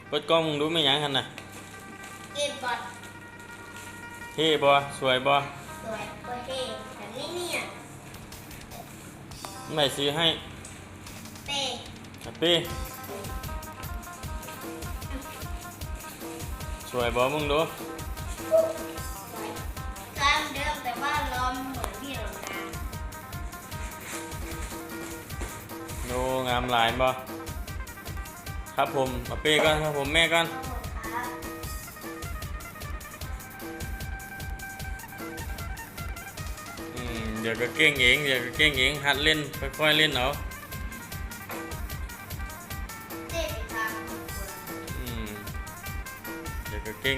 ເປີດກ້ອງເບິ່ງດູ ແມ່ນຫຍັງຫັ້ນນະ? ເອບອດ. ເທ່ບໍ່? ສວຍບໍ່? ສວຍ. ບໍ່ເທ່. ແບບນີ້ເນຍ. ໃຜຊື້ໃຫ້? ເປ້. ອາເປ້. ສວຍບໍ່? ເບິ່ງດູ. ສວຍ. ຕາມເດີມ ແຕ່ວ່າລອງເໝືອນນີ້ລະນະ. ໂອ້ ງາມຫຼາຍບໍ່? ຄັບຜົມ ອາເປ້ກ່ອນ ຄັບຜົມແມ່ກ່ອນ. ອືມ ດຽວກໍເກັ່ງເອງ ດຽວກໍເກັ່ງເອງ ຫັດຫຼິ້ນ ຄ່ອຍໆຫຼິ້ນເອົາ. ອືມ ດຽວກໍເກັ່ງ.